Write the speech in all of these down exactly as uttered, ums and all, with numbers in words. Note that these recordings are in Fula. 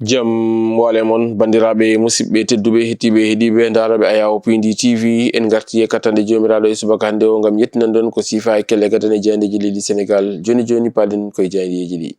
Jam wale mon, banndiraaɓe, musidɓe tedduɓe, heɗtiiɓe, heɗiiɓe, ndaarooɓe Ayawo Pindi T V. En ngarti e kattanɗe Joomiraaɗo e subaka hannde o ngam yettinande on ko siifa e kelle gadane jaayndeeji leydi Senegaal. Jooni jooni, paaɗen koye jaayndeeji ɗi.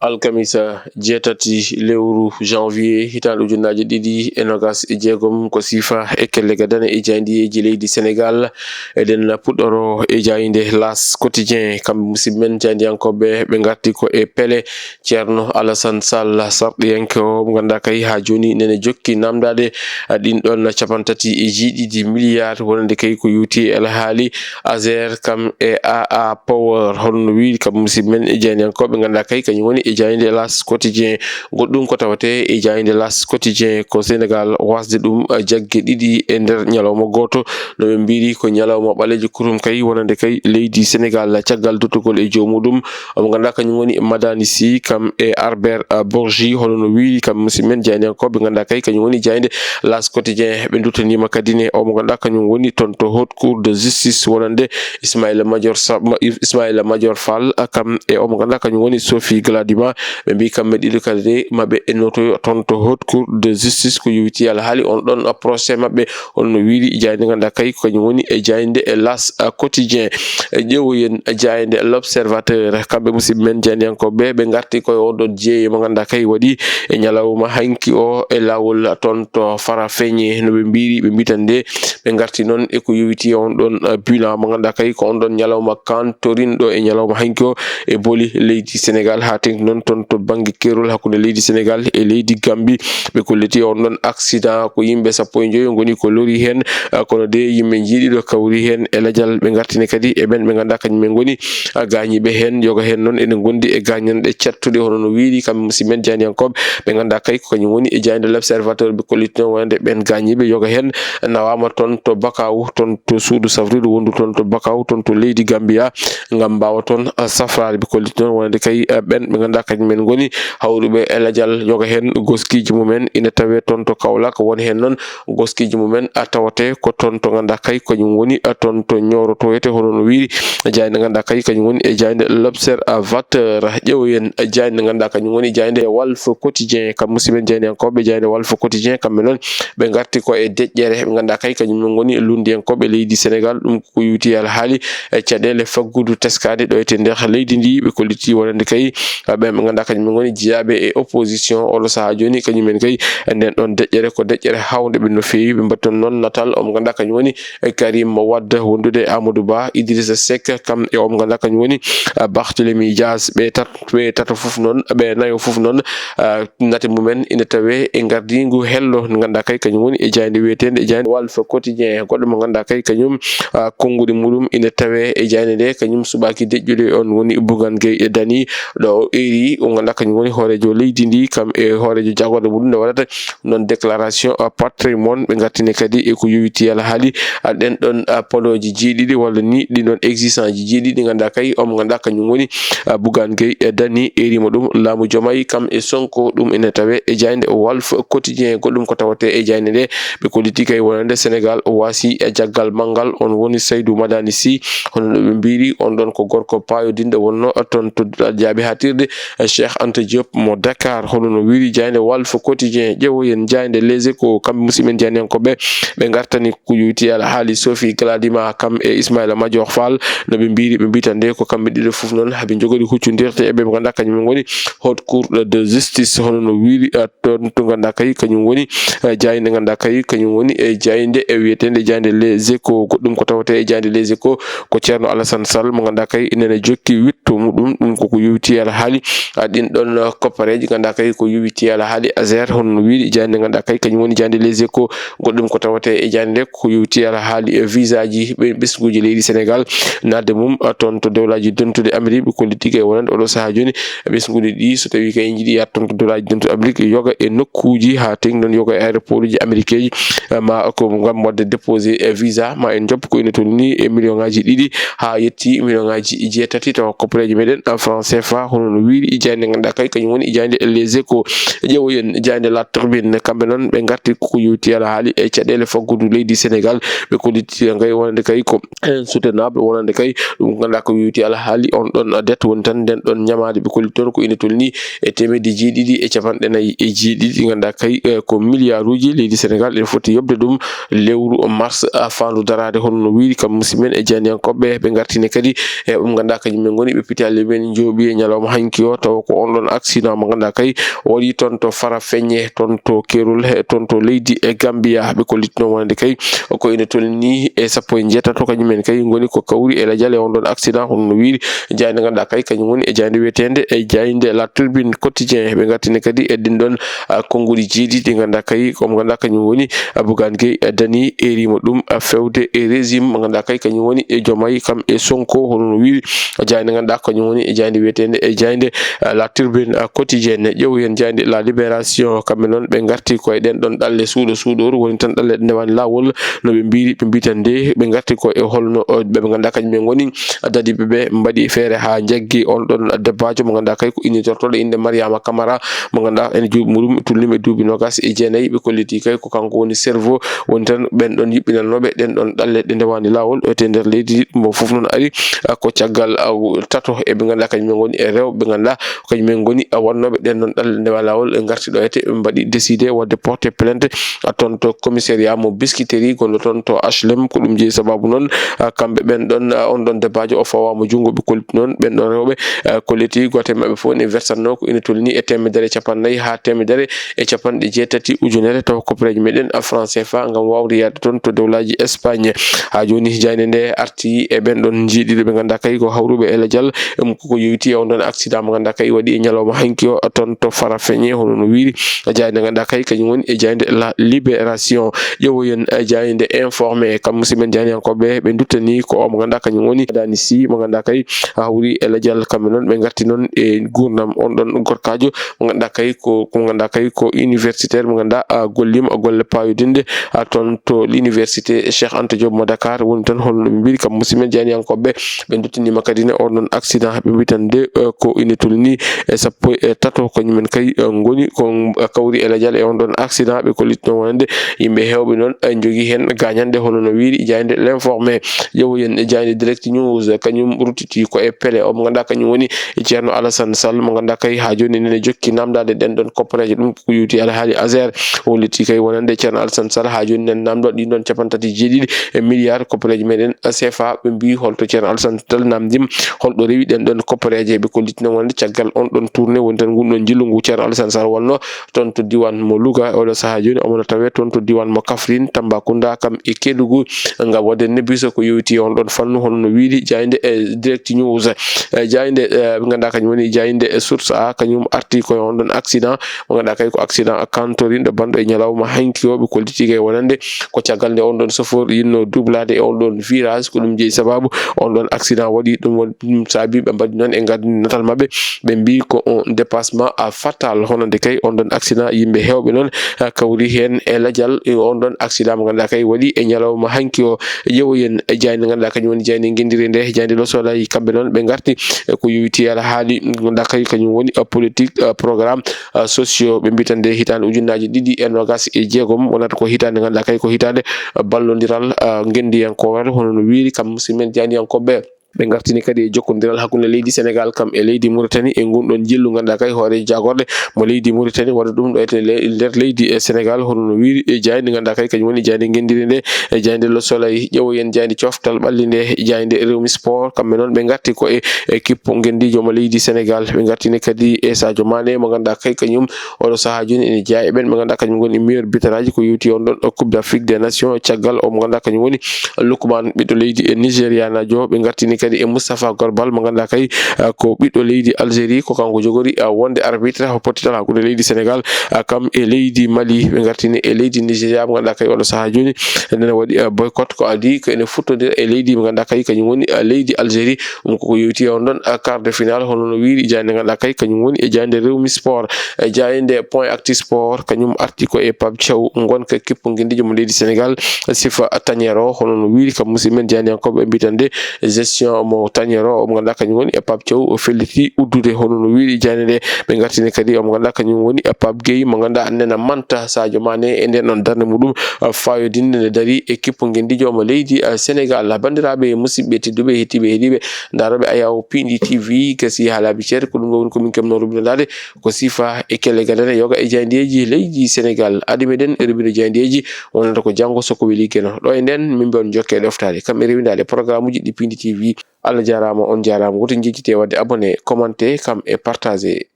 Alkamisa jeetati lewru janvier, hitaande ujunnaaje ɗiɗi e nogas e jeegom, ko siifa e kelle gadane e jaayndeeji leydi Senegaal. Eɗen puɗɗoro e jaaynde L'As Quotidien, kamɓe musidɓe men jaayndiyankooɓe, ɓe ngarti ko e Pele Ceerno Alassane Sall, sarɗiyanke o, mo ngannduɗaa kay haa jooni nene jokki naamndaade, a, ɗin ɗon cappanɗe tati e jeeɗiɗi milliard, wonande kay ko yowti e alhaali Azer kam e A A Power. Hono no wiiri kam musidɓe men e jaayndiyankooɓe, ngannduɗaa kay kañum woni e jaaynde L'As Quotidien. Goɗɗum ko tawetee e jaaynde L'As Quotidien, ko Senegaal wasde ɗum, a, jagge ɗiɗi e nder ñalawma gooto. No ɓe mbiiri, ko ñalawma ɓaleejo kurum kay, wonande kay leydi Senegaal caggal dottugol e joom muɗum. Omo ngannduɗaa kañum woni Madani Sy kam e Albert, a, Bourgi, hono no wiiri kam musidɓe men jaayndiyankooɓe, ngannduɗaa kay kañum woni jaaynde L'As Quotidien. Ɓe nduttaniima kadi ne omo ngannduɗaa kañum woni toon to Haute Cour de Justice, wonande Ismaïla Madior Sa-, Ma-, Ismaïla Madior Fall, a, kam e omo ngannduɗaa kañum woni Sophie Gladima. Ɓe mbii kamɓe ɗiɗo kadi maɓɓe e notoyo toon to Haute Cour de Justice ko yowiti alhaali on ɗon procès maɓɓe. Hono no wiiri jaaynde ngannduɗaa kay ko kañum woni e jaaynde e L'As, a, Quotidien. E ƴeewoyen jaaynde L'Observateur, kamɓe musidɓe men jaayndiyankooɓe, ɓe ngarti koye on ɗon jeeye mo ngannduɗaa kay waɗi e ñalawma hanki o e laawol toon to Farafeñe. No ɓe mbiiri, ɓe mbii tan nde ɓe ngarti noon e ko yowiti e on ɗon, a, bilan mo ngannduɗaa kay ko on ɗon ñalawma kantorinɗo e ñalawma hanki o e boli leydi Senegaal, haa teŋti noon toon to bannge keerol hakkunde leydi Senegaal e leydi Gambie. Ɓe kolliti on ɗon accident ko yimɓe sappo e joyo ngoni ko lori heen, a, kono de yimɓe jeeɗiɗo kawri heen e lajal. Ɓe ngartini kadi e ɓen ɓe ngannduɗaa kañum en ngoni, a, gaañiiɓe heen. Yoga heen noon ene ngondi e gaañanɗe cattuɗe, hono no wiiri kamɓe musidɓe men jaayndiyankooɓe, ɓe ngannduɗaa kay ko kañum woni e jaaynde L'Observateur. Ɓe kolliti noon wonande ɓen gaañiiɓe, yoga heen nawaama toon to Bakaw, toon to suudu safrirdu wondu toon to Bakaw, toon to leydi Gambia, ngam mbaawa toon, a, safraade. Ɓe kolliti noon wonande kay, a, ɓen ɓe ngannduɗaa kañum en ngoni hawruɓe e lajal. Yoga heen goskiiji mumen ina tawee toon to Kaolack, won heen noon goskiiji mumen, a, tawatee ko toon to ngannduɗaa kay kañum woni, a, toon to Nioro to wiyetee, hono no wiiri jaaynde ngannduɗaa kay kañum woni e jaaynde L'Observateur. Ƴeewoyen jaaynde ngannduɗaa kañum woni jaaynde Walf Quotidien. Kam musidɓe men jaayndiyankooɓe, jaaynde Walf Quotidien, kamɓe noon ɓe ngarti ko e deƴƴere ɓe ngannduɗaa kay kañum en ngoni lunndiyankooɓe leydi Senegaal. Ɗum ko yowiti e alhaali e caɗeele faggudu teskaade ɗo e nder leydi ndi. Ɓe kolliti wonande kay, a, ɓen ɓe ngannduɗaa kañum en ngoni jeyaaɓe e opposition. Oɗo sahaa jooni kañum en kay, nden ɗon deƴƴere ko deƴƴere hawnde ɓe no feewi. Ɓe mbaɗi toon noon natal omo ngannduɗaa kañum woni, e, Karim Wade wondude e Amadou Ba, Idrissa Seck kam e omo ngannduɗaa kañum woni, a, Barthélémy Dias. Ɓe tat-, ɓe tato fof noon, ɓe nayo fof noon, a, nate mumen ina tawee e ngardiingu hello, ngannduɗaa kay kañum woni e jaaynde wiyeteende e jaaynde Walf Quotidien. Goɗɗo mo ngannduɗaa kay kañum, a, konnguɗi muɗum ina tawee e jaaynde nde, kañum suɓaaki deƴƴude, on woni Bougane Gueye Dany. Ɗo o eeri, o ngannduɗaa kañum woni hooreejo leydi ndi, kam e hooreejo jagorɗo muɗum nde waɗata noon déclaration, a, patrimoine. Ɓe ngartini kadi e ko yowiti alhaali, a, ɗen ɗon, a, polooji jeeɗiɗi walla ni ɗin ɗon exigence ji jeeɗiɗi, ngannduɗaa kay, omo ngannduɗaa kañum woni, a, Bougane Gueye, e, Dany, eeriima ɗum laamu Diomaye kam e Sonko. Ɗum ene tawee e jaaynde Walf Quotidien. Goɗɗum ko tawetee e jaaynde nde, ɓe kolliti kay wonande Senegaal o waasi e jaggal manngal, on woni Saydou Madani Sy. Hono no ɓe mbiiri, on ɗon ko gorko paayodinɗo wonno toon to jaaɓi haaɗtirde, e, Cheikh Anta Diop mo Dakar. Hono no wiiri jaaynde Walf Quotidien. Ƴeewoyen jaaynde Les Échos, kamɓe musidɓe men jaayndiyankooɓe, ɓe ngartani ko yowiti alhaali Sophie Gladima kam e Ismaïla Madior Fall. No ɓe mbiiri, ɓe mbii tan nde ko kamɓe ɗiɗo fof noon haɓe njogori huccondirde e ɓe ɓe ngannduɗaa kañum en ngoni Haute Cour de Justice. Hono no wiiri, a, toon to ngannduɗaa kay kañum woni, e, jaaynde ngannduɗaa kay kañum woni e jaaynde e wiyeteende jaaynde Les Échos. Goɗɗum ko tawetee e jaaynde Les Échos ko Ceerno Alassane Sall mo ngannduɗaa kay ina ne jokki witto muɗum. Ɗum koko yowiti alhaali, a, ɗin ɗon, a, koppareeji ngannduɗaa kay ko yowiti alhaali Azer. Hono no wiiri jaaynde ngannduɗaa kay kañum woni jaaynde Les Échos. Goɗɗum ko tawetee e jaaynde nde ko yowiti alhaali, e, visa ji ɓe-, ɓesnguuji leydi Senegaal naatde mum, a, toon to dowlaaji dentuɗi Amerik. Ɓe kolliti kay wonande oɗo sahaa jooni ɓesnguuji ɗi, so tawii kay en njiɗi yaade toon to dowlaaji dentuɗi Amerik, yoga e nokkuuji haa teŋ noon, yoga e aéroport uji amerikeeji, a, ma ko ngam waɗde déposé, e, visa, ma en njoɓ ko ina tolni e million ŋaaji ɗiɗi haa yetti million ŋaaji jeetati, tawa koppareeji meɗen, a, franc C F A, hono no wiiri. Jaaynde ngannduɗaa kay kañum woni jaaynde Les Échos. Ƴeewoyen jaaynde La Tribune, kamɓe noon ɓe ngarti ko yowiti alhaali e caɗeele faggudu leydi Sénégal. Ɓe kolliti kay wonande kay ko insoutenable, wonande kay ɗum ngannduɗaa ko yowiti alhaali on ɗon dette woni tan nden ɗon ñamaade. Ɓe kolliti toon ko ine tolni e teemedde jeeɗiɗi e capanɗe nayi e jeeɗiɗi, ngannduɗaa kay, eh, ko milliarduuji leydi Sénégal ene foti yoɓde ɗum lewru mars, a, faandu daraade. Hono no wiiri kam musidɓe men e jaaniyankooɓe, ɓe ngartini kadi e ɓe ngannduɗaa kañum men ngoni ɓe pitaali men njooɓi e ñalawma hanki o, tawa ko on ɗon accident mo ngannduɗaa kay o waɗi toon to Farafeñe, toon to Kerol, he toon to leydi e Gambia. Ɓe kollitno wonande kay ko ene tolni e sappo e njeetato kañum men kay ngoni ko kawri e lajal e on ɗon accident. Hono no wiiri jaaynde ngannduɗaa kay kañum woni e jaaynde wiyeteende e jaaynde La Tribune Quotidien. Ɓe ngartini kadi e ɗin ɗon, a, konnguɗi jeeɗiɗi ɗi ngannduɗaa kay ko mo ngannduɗaa kañum woni, a, Bougane Gueye, a, Dany erima ɗum, a, fewde e régime mo ngannduɗaa kay kañum woni e Diomaye kam e Sonko. Hono no wiiri jaaynde ngannduɗaa kañum woni e jaaynde wiyeteende e jaaynde, a, La Tribune, a, Quotidienne. Ƴeewoyen jaaynde La Libération, kamɓe noon ɓe ngarti koye ɗen ɗon ɗalle suuɗo suuɗoru, woni tan ɗalle ɗe ndewaani laawol no ɓe mbiiri. Ɓe mbi tan nde ɓe ngarti ko e holno, o, ɓe ɓe ngannduɗaa kañum en ngoni dadiiɓe ɓe mbaɗi feere haa njaggi on ɗon debbaajo mo ngannduɗaa kay ko innitortooɗo innde Mariama Camara, mo ngannduɗaa ene duuɓi muɗum tulniima e duuɓi noogaas e jeenayi. Ɓe kolliti kay ko kanko woni cerveau, woni tan ɓen ɗon yuɓɓinannooɓe ɗen ɗon ɗalle ɗe ndewaani laawol, o, te nder leydi. Mo fof noon ari, a, ko caggal, a, tato e ɓe ngannduɗaa kañum en ngoni e rewɓe ɓe ngannduɗaa kañum en ngoni, a, wonnooɓe ɗen ɗon ɗalle ndewaani laawol, ɓe ngarti ɗo ete, ɓe mbaɗi décidé waɗde porté plainte, a, toon to commissariat mo Biscuiterie gonɗo toon to H L M. Ko ɗum jeyi sababu noon, a, kamɓe ɓen ɗon, a, on ɗon debbaajo o fawaama junngo. Ɓe kolliti noon ɓen ɗon rewɓe, a, kolliti gooto e maɓɓe fof ne versatnoo ko ina tolni e teemedere e capannayyi haa teemedere e capanɗe jeetati ujunere, tawa koppereeje meɗen, a, franc C F A ngam waawde yahde toon to dowlaaji Espagne. Haa jooni jaaynde nde arti e ɓen ɗon jeeɗiɗo ɓe ngannduɗaa kay ko hawruɓe e lajal, um, koko yowiti e on ɗon accident mo ngannduɗaa kay waɗi e ñalawma hanki o toon to Farafeñe. Hono no wiiri jaaynde ngannduɗaa kay kañum woni e jaaynde La Libération. Ƴeewoyen, eh, jaaynde Informé, kam musidɓe men jaayniyankooɓe, ɓe nduttani ko o mo ngannduɗaa kañum woni Dany Sy mo ngannduɗaa kay hawri e lajal. Kamɓe noon ɓe ngarti noon e nguurndam on ɗon gorkaajo mo ngannduɗaa kay ko, ko mo ngannduɗaa kay ko universitaire mo ngannduɗaa, ah, golliima golle paayodinɗe, ah, toon to l'université Cheikh Anta Diop mo Dakar. Woni tan holno ɓe mbiiri kam musidɓe men jaayniyankooɓe, ɓe nduttaniima kadi ne on ɗon accident, ɓe mbi tan nde, eh, ko ine tolni e sappo e tato kañum en kay, eh, ngoni ko, eh, kawri e lajal e on ɗon accident. Ɓe kollitno wonande yimɓe heewɓe noon, eh, njogii heen gaañanɗe, hono no wiiri jaaynde L'Informé. Ƴeewoyen e jaaynde Direct News, kañum ruttiti ko e pele o mo ngannduɗaa kañum woni Ceerno Alassane Sall, mo ngannduɗaa kay haa jooni ene jokki naamndaade ɗen ɗon koppareeje, ɗum ko yowiti alhaali Azer. Holliti kay wonande Ceerno Alassane Sall haa jooni nen naamndo ɗin ɗon capanɗe tati e jeeɗiɗi e milliard koppareeje meɗen C F A. Ɓe mbi holto Ceerno Alassane Sall naamndiima, holɗo rewi ɗen ɗon koppareeje? Ɓe kollitino wonande caggal on ɗon tournée woni tan ngun ɗon njillu ngu Ceerno Alassane Sall wonno toon to diiwaan mo Louga. Oɗo sahaa jooni omo no tawee toon to diiwaan mo Kaffrine, Tambacounda kam e Kédougou, ngam waɗde nebbiso ko yowiti on ɗon fannu, hono no wiiri jaaynde, eh, Direct News. Eh, jaaynde, eh, ɓe ngannduɗaa kañum woni jaaynde, eh, Source A, kañum arti koye on ɗon accident mo ngannduɗaa kay ko accident kantorinɗo banɗo e ñalawma hanki o. Ɓe kolliti kay wonande ko caggal nde on ɗon chauffeur yinno doublade e on ɗon virage, ko ɗum jeyi sababu on ɗon accident waɗi. Ɗum woni, ɗum saabi ɓe mbaɗi noon e ngardi natal maɓɓe, ɓe mbi ko on dépassement, ah, fatal. Hono nde kay on ɗon accident yimɓe heewɓe noon, ah, kawri heen e lajal, e on ɗon accident mo ngannduɗaa kay waɗi e ñalawma hanki o. Ƴeewoyen e jaaynde ngannduɗaa kañum woni jaaynde ngenndire nde, jaaynde Le Soleil. Kamɓe noon ɓe ngarti e ko yowiti alhaali ngannduɗaa kay kañum woni, ah, politique, ah, programme, ah, sociaux. Ɓe mbi tan nde hitaande ujunnaaji ɗiɗi e noogaas e jeegom wonata ko hitaande ngannduɗaa kay ko hitaande, ah, ballondiral, ah, ngenndiyankowal, hono no wiiri kam musidɓe men jaayniyankooɓe. Ɓe ngartini kadi e jokkondiral hakkunde leydi Sénégal kam e leydi Mauritanie e ngun ɗon jillu ngannduɗaa kay hoore jaagorɗe mo leydi Mauritanie waɗa ɗum ɗo e le-, nder leydi e Sénégal, hono no wiiri e jaaynde ngannduɗaa kay kañum woni jaaynde ngenndire nde, e jaaynde Le Soleil. Ƴeewoyen jaaynde coftal ɓalli nde, jaaynde Rewmi Sport. Kamɓe noon ɓe ngarti ko e, e kippo ngenndiijo mo leydi Sénégal. Ɓe ngartini kadi e Sadio Mané mo ngannduɗaa kay kañum oɗo sahaa jooni ene jeyaa e ɓen ɓe ngannduɗaa kañum ngoni meilleur buteur aji ko yowiti on ɗon Coupe d'Afrique des Nations, caggal o mo ngannduɗaa kañum woni Lookman, ɓiɗɗo leydi e Nigéria najo. Ɓe ngartini kadi e Moustapha Gorbal mo ngannduɗaa kay, ah, ko ɓiɗɗo leydi Algérie, ko kanko jogori, ah, wonde arbitre pottital hakkunde leydi Sénégal, ah, kam e leydi Mali. Ɓe ngartini e leydi Nigéria mo ngannduɗaa kay oɗo sahaa jooni ene waɗi, ah, boycott ko adii ko ene futtodira e leydi mo ngannduɗaa kay kañum woni, ah, leydi Algérie. Ɗum koko yowiti on ɗon, ah, quart de finale, hono no wiiri jaaynde ngannduɗaa kay kañum woni e jaaynde Rewmi Sport. E jaaynde Point Actu Sport, kañum arti ko e Pape Thiaw, ngonka kippo ngenndiijo mo leydi Sénégal, Sifa Tanière o, hono no wiiri kam musidɓe men jaayniyankooɓe ɓe mbi tan nde gestion mo tañero, omo ngannduɗaa kañum woni e Pape Thiaw, o felliti uddude hono no wiiri jayde nde. Ɓe ngartini kadi omo ngannduɗaa kañum woni e Pape Gueye, mo ngannduɗaa nena manta Sadio Mané e nden ɗon darnde muɗum, uh, fayodinde nde dari équipe ngenndi jooma leydi, uh, Sénégal. Banndiraaɓe, musidɓe tedduɓe, hettiiɓe, heɗiiɓe, ndarooɓe Ayaw Pindi T V, gasi haalaaɓe ceede, ko ɗum ɗo woni ko min keɓnoo rubinandaade, ko siifa e kelle gadane yoga e jayndeeji leydi Sénégal. Adi meɗen e rubino jayndeeji, wonata ko janngo so ko weli Geno. Ɗo e nden, min mbiya on jokke e ɗoftaade. Kam e rewindaade programme uji ɗi Pindi T V. Allah jaaraama, on jaaraama. Woto njejjite waɗde abonné, commenté, kam e partagé.